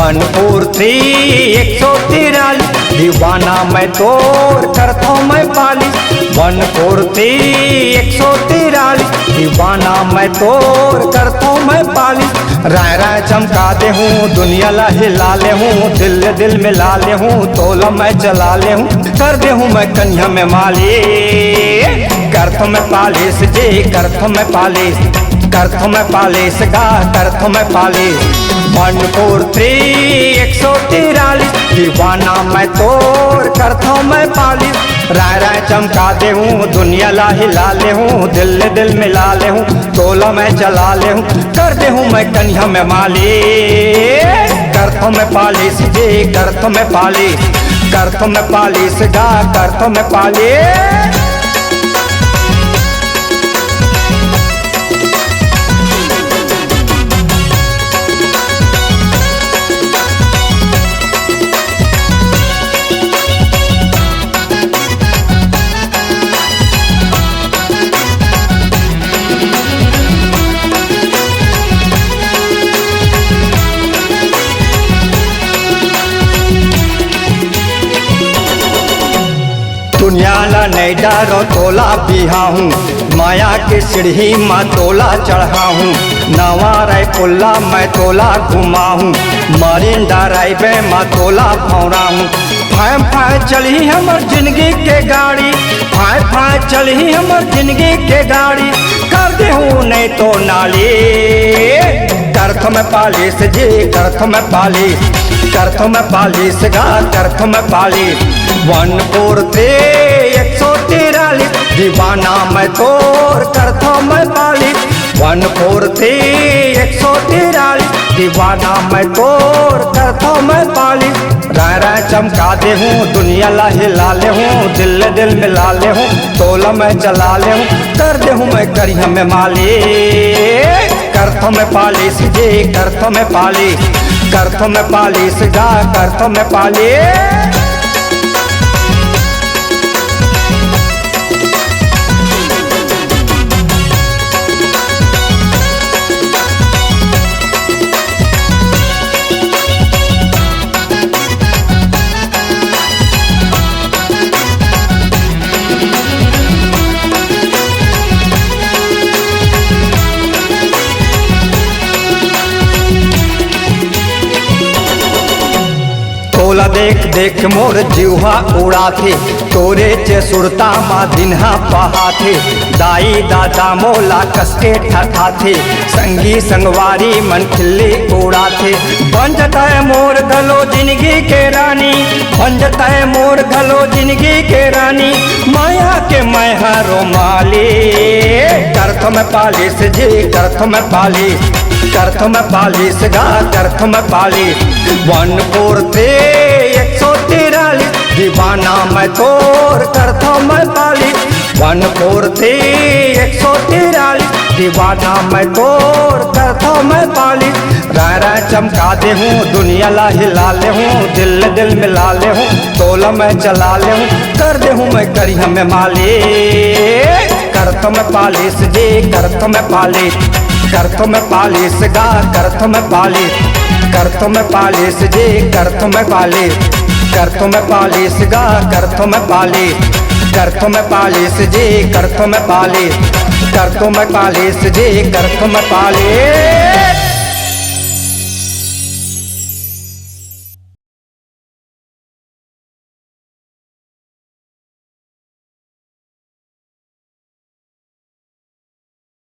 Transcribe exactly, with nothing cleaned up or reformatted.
वन फोर three एक सौ तिरालीस, दीवाना मैं तोर करथों मैं पालिश। वन फोर थ्री एक सौ तिरालीस, दीवाना मैं तोर करथों मैं पालिश। राय राय चमका देहूँ, दुनिया ला हिला लेहूँ, दिल दिल मिला लेहूँ, तोला मैं चला लेहूँ, कर देहूँ मैं कनिहा में मालिश। करथों मैं पालिश जी, करथों मैं पालिश, करथों मैं पालिश गा, करथों मैं पालिश। वन फोर थ्री एक सौ तिरालीस, दीवाना मैं तोर करथों मैं पालिश। राय राय चमका देहूँ, दुनिया ला हिला लेहूँ, दिल ले दिल मिला लेहूँ, तोला मैं चला लेहूँ, कर देहूँ मैं कनिहा में मालिश। करथों मैं पालिश जी, करथों मैं पालिश, करथों मैं पालिश गा, करथों मैं पालिश। दुनिया ला नइ डरो, तोला बिहाहूँ, माया के सीढ़ी मा तोला चढ़ाहूँ, नवा रायपुर ला मैं तोला घुमाहूँ, मरीन ड्राइव मा तोला भौंराहूँ। फाय फाय चलही हमर जिंदगी के गाड़ी, फाय फाय चलही हमर जिंदगी के गाड़ी, कर देहूँ नइ तो नालिश। करथों मैं पालिश जी, करथों मैं पालिश, करथों मैं पालिश गा, करथों मैं पालिश। वन फोर थ्री एक सौ तिरालीस, दीवाना मैं तोर करथों मैं पालिश। वन फोर थ्री एक सौ तिरालीस, दीवाना मैं तोर करथों मैं पालिश। राय राय चमका देहूँ, दुनिया ला हिला लेहूँ, दिल ले दिल मिला लेहूँ, तोला मैं चला लेहूँ, कर देहूँ मैं कनिहा में मालिश। करथों मैं पालिश जी, करथों मैं पालिश, करथों मैं पालिश गा, करथों मैं पालिश। तोला देख देख मोर जीवा उड़ाथे, तोरे चे सुरता मा दिन हा पहाथे। दाई दादा मोला कसके ठठाथे, संगी संगवारी मन खिल्ली उड़ाथे। बन जतय मोर घलो जिंदगी के रानी, बन जतय मोर घलो जिंदगी के रानी, माया के मैं हरों मालिश। करथों मैं पालिश जी, करथों मैं पालिश, करथों मैं पालिश गा, करथों मैं पालिश। वन फोर थ्री एक सौ तिरालीस, दीवाना मैं तोर करथों मैं पालिश। वन फोर थ्री एक सौ तिरालीस, दीवाना मैं तोर करथों मैं पालिश। राय राय चमका देहूँ, दुनिया ला हिला लेहूँ, दिल ले दिल मिला लेहूँ, तोला मैं चला लेहूँ, कर देहूँ मैं कनिहा में मालिश। करथों मैं पालिश जी, करथों मैं पालिश, करथों मैं पालिश गा, करथों मैं पालिश, करथों मैं पालिश जी, करथों मैं पालिश, करथों मैं पालिश गा, करथों मैं पालिश, करथों मैं पालिश जी, करथों मैं पालिश, करथों मैं पालिश जी, करथों मैं पालिश।